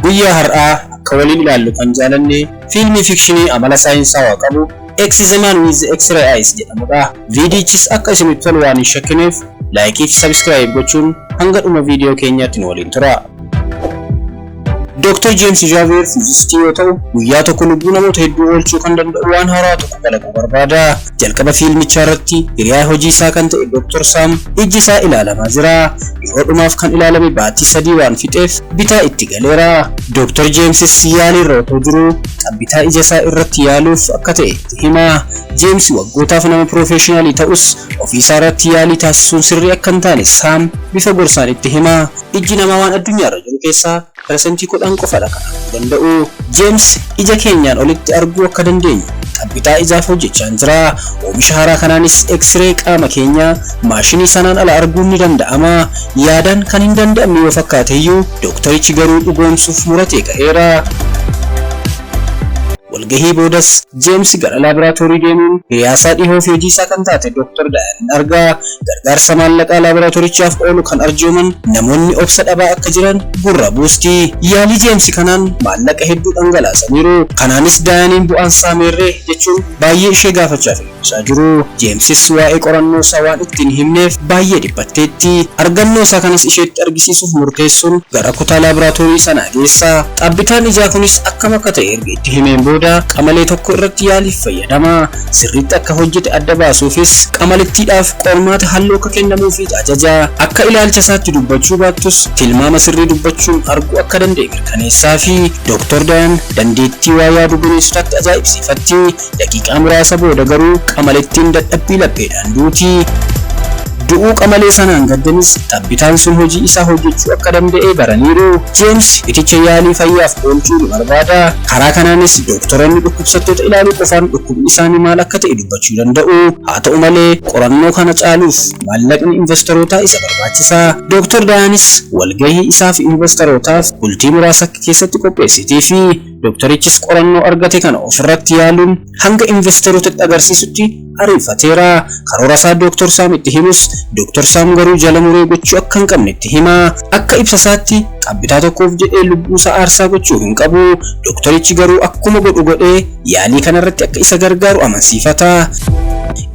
Guyyaa har'aa akka waliin ilaallu kan jaalanne fiilmii fikshinii amala saayinsaawaa qabu X the Man with the X-ray Eyes jedhamudha. Viidiyichis akka isinitti tolu waan hin shakkineef like fi subscribe gochuun hanga dhuma viidiyoo keenyaatti nu waliin tura. Dr. James Javier fiizistii yoo ta'u, guyyaa tokko lubbuu namoota hedduu oolchuu kan danda'u waan haaraa tokko kalaquu barbaada. Jalqaba fiilmichaa irratti hiriyaa hojii isaa kan ta'e Dr. Sam ijji isaa ilaalamaa jira. Yeroo dhumaaf kan ilaalame baatii 3 waan fixeef bitaa itti galeera. Dr. Jamesis yaalii irra otoo jiruu xabbitaa ija isaa irratti yaaluuf akka ta'e itti hima. James waggootaaf nama piroofeeshinaalii ta'us ofii isaa irratti yaalii taasisuun sirrii akka hin taane Saam bifa gorsaan itti hima. Ijji namaa waan addunyaa irra jiru keessaa 10% qofadha kan arguu danda'u. James ija keenyaan olitti arguu akka dandeenyu xabbitaa ijaaf hojjechaa jira. Oomisha haaraa kanaanis X-ray qaama keenyaa maashinii sanaan ala arguun ni danda'ama. Yaadaan kan hin danda'amne yoo fakkaate iyyuu dooktorichi garuu dhugoomsuuf muratee ka'eera. Walgahii boodas James gara laaboraatoorii deemuun hiriyaasaa dhihoo fi hojii isaa kan taate Dr. Dayan argaa. Gargaarsa maallaqaa laaboraatoorichaaf oolu kan arjooman namoonni obsa dhabaa akka jiran gurra buusti. Yaalii James kanaan maallaqa hedduu dhangalaasaniiru. Kanaanis Dayaniin bu'aan isaa meerree jechuun baay'ee ishee gaafachaa fi isaa jiru. Jamesis waa'ee qorannoo isaa waan ittiin himneef baay'ee dhiphatteetti. Argannoo isaa kanas isheetti argisiisuuf murteessuun gara kutaa laaboraatoorii sanaa geessa. Xabbitaan ijaa kunis akkam akka ta'e erga itti himeen booda qamalee tokko irratti yaaliif fayyadama. Sirriitti akka hojjete adda baasuufis qamalittiidhaaf qormaata halluu akka kennamuufi ajaja. Akka ilaalcha isaatti dubbachuu baattus tilmaama sirrii dubbachuun arguu akka danda'e mirkaneessaa fi Dr. Dayan dandeettii waa yaaduu bineensotaatti ajaa'ibsiifatti. Daqiiqaa muraasa booda garuu qamalittiin dadhabbii lapheedhaan duuti. Du'uu qamalee sanaan gaddanis xabbitaan sun hojii isaa hojjechuu akka danda'e baraniiru. James iticha yaalii fayyaaf oolchuu ni barbaada. Karaa kanaanis doktoroonni dhukkubsattoota ilaaluu qofaan dhukkubni isaanii maal akka ta'e dubbachuu danda'u. Haa ta'u malee qorannoo kana caaluuf maallaqni investorootaa isa barbaachisa. Dr. Dayanis walgahii isaa fi investorootaaf bultii muraasa keessatti qopheessitii fi doktorichis qorannoo argate kana ofirratti yaaluun hanga investorootatti agarsiisutti ariifateera. Karoora isaa Dr. Saam itti himus Dr. Saam garuu jala muree gochuu akka hin qabne itti hima. Akka ibsa isaatti xabbitaa tokkoof jedhee lubbuu isaa aarsaa gochuu hin qabu. Doktorichi garuu akkuma godhu godhee yaalii kanarratti akka isa gargaaru amansiifata.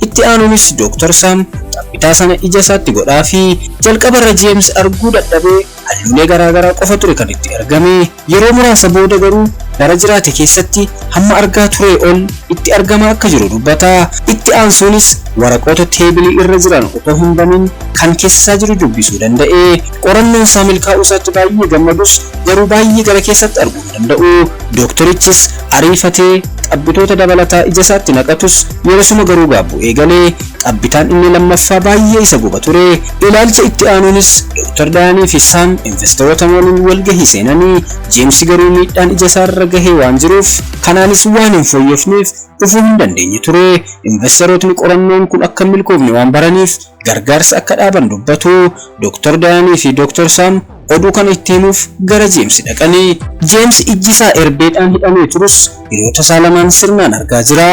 Itti aanuunis Dr. Saam xabbitaa sana ija isaatti godhaa fi jalqabarra James arguu dadhabee halluulee garaagaraa qofa ture kan itti argame. Yeroo muraasa booda garuu bara jiraate keessatti hamma argaa ture ol itti argamaa akka jiru dubbata. Itti aansuunis waraqoota teebilii irra jiran otoo hin banin kan keessaa jiru dubbisuu danda'e. Qorannoon isaa milkaa'uu isaatti baay'ee gammadus garuu baay'ee gara keessatti arguu hin danda'u. Dooktorichis ariifatee xabbitoota dabalataa ija isaatti naqatus yerosuma garuu gaabbuu eegale. Xabbitaan inni lammaffaa baay'ee isa guba ture. Ilaalcha itti aanuunis Dr. Daanii fi Saam investoroota waliin walgahii seenanii James garuu miidhaan ija isaarra gahee waan jiruuf kanaanis waan hin fooyyofneef dhufuu hin dandeenye ture. Investorootni qorannoon kun akka hin milkoofne waan baraniif gargaarsa akka dhaaban dubbatu. Dr. Daanii fi Dr. Saam oduu kana itti himuuf gara James dhaqanii. James ijji isaa erbeedhaan hidhamee turus hiriyoota isaa lamaan sirnaan argaa jira.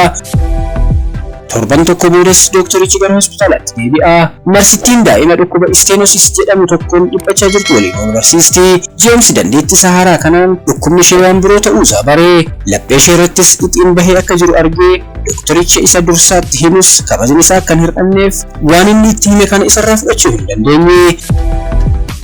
Torban tokko boodas dooktorichi gara hospitaalaatti deebi'a. Narsittiin daa'ima dhukkuba isteenosis jedhamu tokkoon dhiphachaa jirtu waliin wal barsiisti. James dandeettii isaa haaraa kanaan dhukkubni ishee waan biroo ta'uu isaa bare. Laphee ishee irrattis ixiin bahee akka jiru argee dooktoricha isa dursaatti himus kabajni isaa akka hin hir'anneef waan inni itti hime kana isarraa fudhachuu hin dandeenye.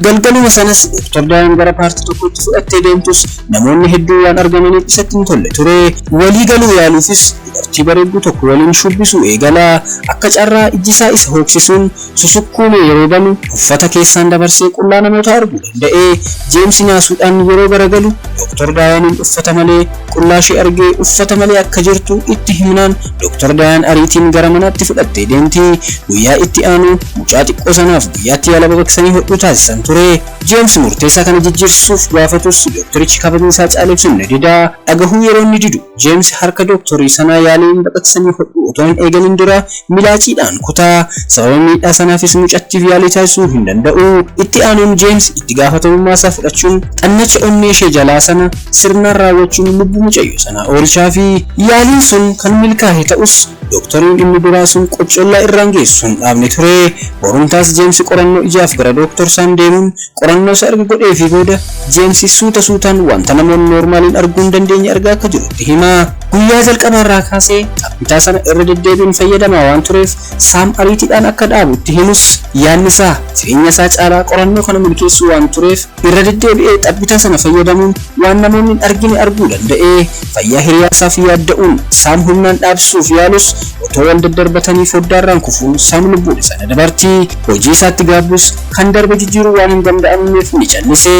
Galgaluma sanas Dr. Dayan gara paartii tokkotti fudhattee deemtus namoonni hedduu waan argamaniif isatti hin tolle ture. Walii galuu yaaluufis dubartii bareedduu tokko waliin shubbisuu eegala. Akka carraa ijji isaa isa hooksisuun susukkuumee yeroo banu uffata keessaan dabarsee qullaa namoota arguu danda'e. James naasuudhaan yeroo garagalu Dr. Dayaniin uffata malee qullaa ishee argee uffata malee akka jirtu itti himnaan Dr. Dayan ariitiin gara manaatti fudhattee deemti. Guyyaa itti aanu mucaa xiqqoo sanaaf guyyaatti yaala baqaqsanii hodhuu taasisan ture. James murteessaa kana jijjiirsuuf gaafatus dooktorichi kabajni isaa caaleef ni dida. Dhagahuu yeroo inni didu James harka dooktorii sanaa yaaliin baqaqsanii hodhuu otoo hin eegalin dura milaaciidhaan kutaa. Sababa miidhaa sanaafis mucattiif yaalii taasisuu hin danda'u. Itti aanuun James itti gaafatamummaa isaa fudhachuun xannacha onnee ishee jalaa sana sirnaan raawwachuun lubbuu mucayyoo sanaa oolchaa fi yaaliin sun kan milkaa'e ta'us dooktoriin inni duraa sun qoccollaa irraan geessu hin dhaabne ture. Borumtaas James qorannoo ijaaf gara dooktor Saam deemuun qorannoo Qorannoo isaa erga godheefii booda Jeemsi suuta suutaan wanta namoonni noormaaliin arguu hin dandeenye argaa akka jiru itti hima. Guyyaa jalqabaa irraa kaasee xabbitaa sana irra deddeebiin fayyadamaa waan tureef Saam ariitiidhaan akka dhaabu itti himus yaadni isaa jireenya isaa caalaa qorannoo kana milkeessuu waan tureef irra deddeebi'ee xabbitaa sana fayyadamuun waan namoonni hin argine arguu danda'e. Fayyaa hiriyaa isaaf yaadda'uun Saam humnaan dhaabsisuuf yaalus otoo wal daddarbatanii foddaarraan kufuun Saam lubbuun sana dabarti. Hojii isaatti gaabbus kan darbe jijjiiruu waan hin danda'amneef ni callise.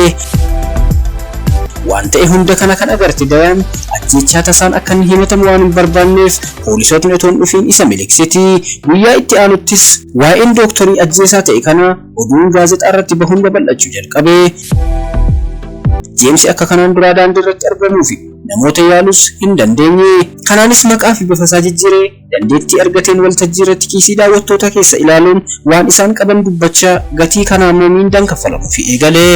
Waan ta'e hunda kana kan agarte Dayaan ajjeechaa tasaan akka inni himatamu waan hin barbaanneef poolisootni otoo hin dhufiin isa miliqsiti. Guyyaa itti aanuttis waa'een dooktarii ajjeesaa ta'e kana oduun gaazexaa irratti bahuun babal'achuu jalqabe. Jeemsi akka kanaan duraa daandii irratti argamuu fi namoota yaalus hin dandeenye. Kanaanis maqaa fi bifa isaa jijjiiree dandeettii argateen waltajjii irratti kiisii daawwattootaa keessa ilaaluun waan isaan qaban dubbachaa gatii kanaa immoo miindaan kaffalamuufi eegale.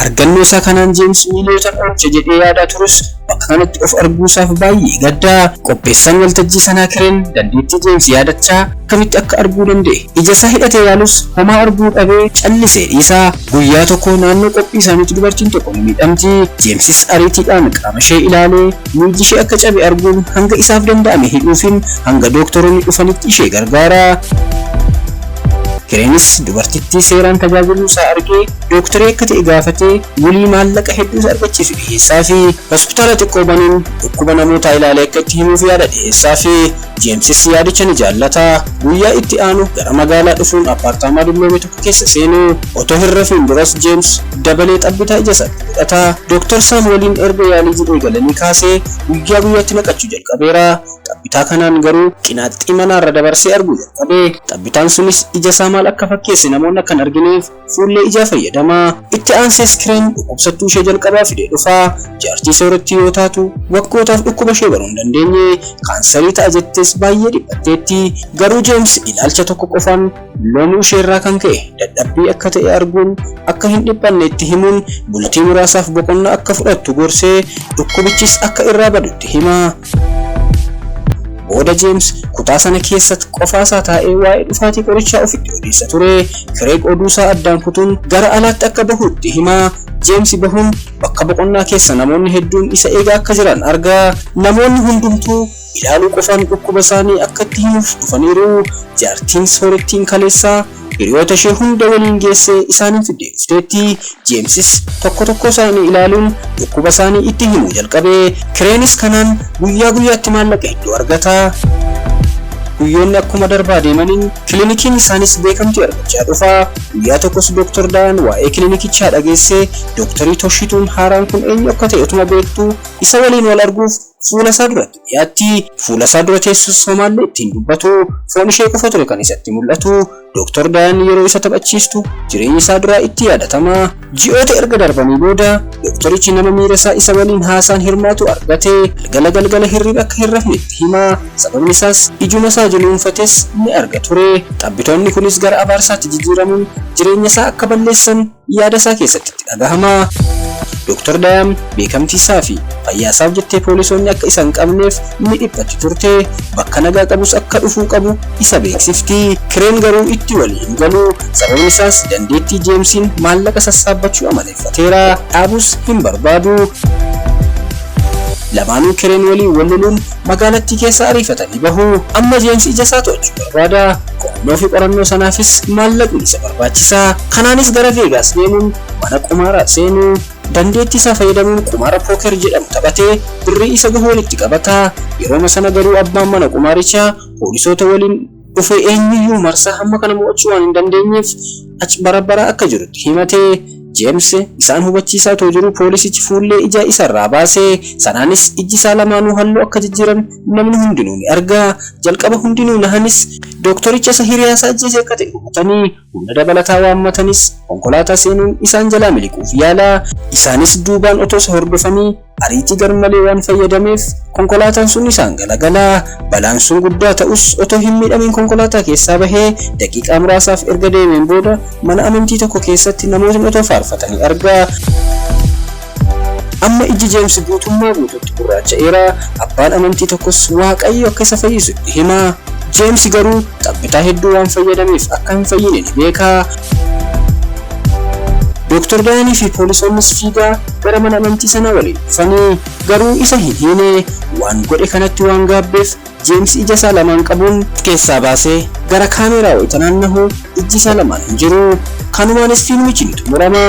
Argannoo isaa kanaan Jeems miiliyootaan oolcha jedhee yaadaa turus bakka kanatti of arguusaaf baay'ee gadda. Qopheessaan waltajjii sanaa Kireen dandeettii Jeems yaadachaa akkamitti akka arguu danda'e ija isaa hidhatee yaalus homaa arguu dhabee callisee dhiisa. Guyyaa tokko naannoo qophii isaaniitti dubartiin tokko ni miidhamti. Jeemsis ariitiidhaan qaama ishee ilaalee miilli ishee akka cabe arguun hanga isaaf danda'ame hidhuufiin hanga dooktoroonni dhufanitti ishee gargaara. Kireenis dubartittii seeraan tajaajiluu isaa argee dooktarii akka ta'e gaafatee wulii maallaqa hedduu isa argachiisu dhiyeessaafi. Hospitaala xiqqoo banuun dhukkuba namootaa ilaalee akka itti himuuf yaada dhiyeessaafi. Jeemsis yaadicha ni jaallata. Guyyaa itti aanu gara magaalaa dhufuun appaartaamaa dulloome tokko keessa seenu. Otoo hin rafiin duras Jeems dabalee xabbitaa ija isaatti godhata. Dooktar Saam waliin erga yaalii jedhee galanii kaasee guyyaa guyyaatti naqachuu jalqabeera. Xabbitaa kanaan garuu qinaaxxii manaarra dabarsee arguu jalqabe. Xabbitaan sunis ija isaa maal akka fakkeesse namoonni akka hin argineef fuullee ijaa fayyadama. Itti aansees Kireen dhukkubsattuu ishee jalqabaa fidee dhufa. Jaartii soorettii yoo taatu waggootaaf dhukkuba ishee baruu hin dandeenye. Kaansarii ta'a jettees baay'ee dhiphatteetti. Garuu Jeems ilaalcha tokko qofaan loomuu isheerraa kan ka'e dadhabbii akka ta'e arguun akka hin dhiphanne itti himuun bultii muraasaaf boqonnaa akka fudhattu gorsee dhukkubichis akka irraa badu itti hima. Booda Jeems kutaa sana keessa qofaasaa taa'ee waa'ee dhufaatii qorichaa ofitti odeessa ture. Kireeg oduusaa addaan kutuun gara alaatti akka bahu itti hima. Jeems bahuun bakka boqonnaa keessa namoonni hedduun isa eegaa akka jiran arga. Namoonni hundumtuu ilaaluu qofaan dhukkuba isaanii akka itti himuuf dhufaniiru. Jaartiin soorettiin kaleessaa hiriyoota ishee hunda waliin geessee isaaniin fiddee dhufteetti. Jeemsis tokko tokko isaanii ilaaluun dhukkuba isaanii itti himuu jalqabe. Kireenis kanaan guyyaa guyyaatti maallaqa hedduu argata. Guyyoonni akkuma darbaa deemaniin kilinikiin isaanis beekamtii argachaa dhufa. Guyyaa tokkos Dooktar Daan waa'ee kilinikichaa dhageessee Dooktarii Toshituun haaraan kun eenyu akka ta'e utuma beektuu isa waliin wal arguuf fuula isaa duratti dhiyaatti. Fuula isaa dura teessus homaallee ittiin dubbatu. Foon ishee qofa ture kan isatti mul'atu. Dooktar Daan yeroo isa taphachiistu jireenya isaa duraa itti yaadatama. Ji'oota erga darbanii booda dooktorichi nama miira isaa isa waliin haasaan hirmaatu argate. Galgala galgala hirriba akka hin rafne itti hima. Sababni isaas ijuma isaa jiluunfates ni arga ture. Xabbitoonni kunis gara abaarsaatti jijjiiramuun jireenya isaa akka balleessan yaada isaa keessatti itti dhagahama. Dooktar Daayam beekamtii isaa fi fayyaa isaaf jettee poolisoonni akka isa hin qabneef ni dhiphatti turte. Bakka nagaa qabus akka dhufuu qabu isa beeksifti. Kireen garuu itti walii hin galu. Sababni isaas dandeettii Jeemsiin maallaqa sassaabbachuu amaleeffateera. Dhaabus hin barbaadu. Lamaanuu Kireen waliin wal loluun magaalattii keessa ariifatanii bahu. Amma Jeems ija isaa to'achuu barbaada. Qo'annoo fi qorannoo sanaafis maallaqni isa barbaachisa. Kanaanis gara Veegaas deemuun mana qumaaraa seenu. Dandeettii isaa fayyadamuun qumaara pooker jedhamu taphatee birrii isa gahu walitti qabata. Yerooma sana garuu abbaan mana qumaarichaa poolisoota waliin dhufee eenyuyyuu marsaa hamma kana mo'achuu waan hin dandeenyeef achi barabbaraa akka jirutti himate. Jeems isaan hubachiisaa otoo jiruu poolisichi fuullee ijaa isarraa baase. Sanaanis ijji isaa lamaanuu halluu akka jijjiirame namni hundinuu ni arga. Jalqaba hundinuu nahanis dooktoricha isa hiriyaa isaa ajjeese akka ta'e hubatanii humna dabalataa waammatanis konkolaataa seenuun isaan jalaa miliquuf yaala. Isaanis duubaan otoo isa hordofanii ariitii garmalee waan fayyadameef konkolaataan sun isaan galagala. Balaan sun guddaa ta'us otoo hin miidhamiin konkolaataa keessaa bahee daqiiqaa muraasaaf erga deemeen booda mana amantii tokko keessatti namootni otoo faarfatanii arga. Amma ijji Jeems guutummaa guutuutti gurraacha'eera. Abbaan amantii tokkos Waaqayyo akka isa fayyisu itti hima. Jeems garuu xabbitaa hedduu waan fayyadameef akka hin fayyine ni beeka. Dooktar Daayanii fi poolisoonnis fiigaa gara mana amantii sanaa waliin dhufanii garuu isa hin hiine. Waan godhe kanatti waan gaabbeef Jeems ija isaa lamaan qabuun keessaa baasee gara kaameeraa wayita naannahu ijji isaa lamaan hin jiru. Kanumaanis fiilmichi ni xumurama.